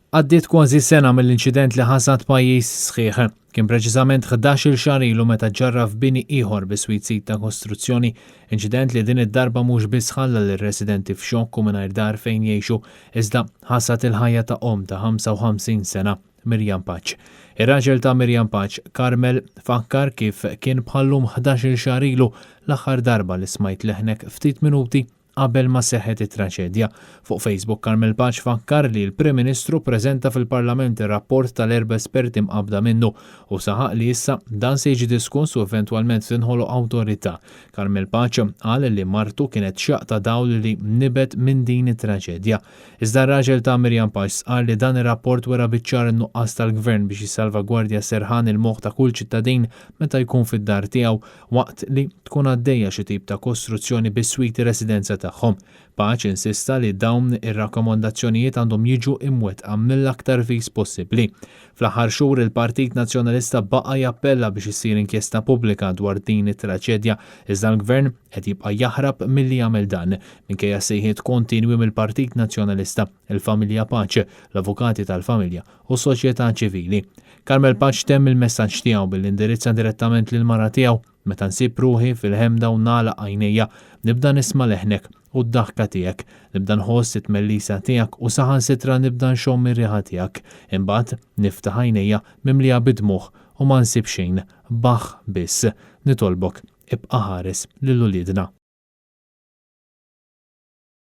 Għaddiet kważi sena mill-inċident li ħasad pajjiż sħiħ. Kien preċiżament 11-il xahar ilu meta ġarraf bini ieħor biswit sit ta' kostruzzjoni, inċident li din id-darba mhux biss ħalla lir-residenti f'xokk u mingħajr dar fejn jgħixu, iżda ħasad il-ħajja ta' omm ta' 55 sena, Miriam Pace. Ir-raġel ta' Miriam Pace, Carmel, fakkar kif kien bħal-lum 11-il xahar ilu l-aħħar darba li smajt leħnek ftit minuti qabel ma seħħet it-traġedja. Fuq Facebook Carmel Pace fakkar li l-Prim Ministru preżenta fil-Parlament ir-rapport tal-erba' esperti mqabbda minnu u saħaq li issa dan se jiġi diskuss u eventwalment tinħoloq awtorità. Carmel Pace qal li martu kienet xaq ta' dawl li nibet minn din it-traġedja. Iżda r-raġel ta' Miriam Pace qal li dan ir-rapport wera biċ-ċar in-nuqqas tal-Gvern biex jissalvagwardja serħan il-moħħ ta' kull ċittadin meta jkun fid-dar tiegħu waqt li tkun għaddejja xi tip ta' kostruzzjoni biswit ir-residenza tagħhom. Pace insista li dawn ir-rakkomandazzjonijiet għandhom jiġu imwettqa mill-aktar fis possibbli. Fl-aħħar xhur il-Partit Nazzjonalista baqa' jappella biex issir inkjesta pubblika dwar din it-traġedja, iżda l-Gvern qed jibqa' jaħrab milli jagħmel dan, minkejja sejħiet kontinwi mill-Partit Nazzjonalista, il-familja Pace, l-avukati tal-familja u s-soċjetà ċivili. Carmel Pace temm il-messaġġ tiegħu billi indirizza direttament lill-mara tiegħu: "Meta nsib ruħi fil-ħemda u nagħlaq għajnejja, nibda nisma' leħnek u d-daħka tiegħek, nibda nħoss it-tmellisa tiegħek u saħansitra nibda nxomm ir-riħa tiegħek. Imbagħad niftaħ għajnejja mimlija bid-dmugħ u ma nsib xejn, baħħ biss. Nitolbok, ibqa' ħares lil uliedna."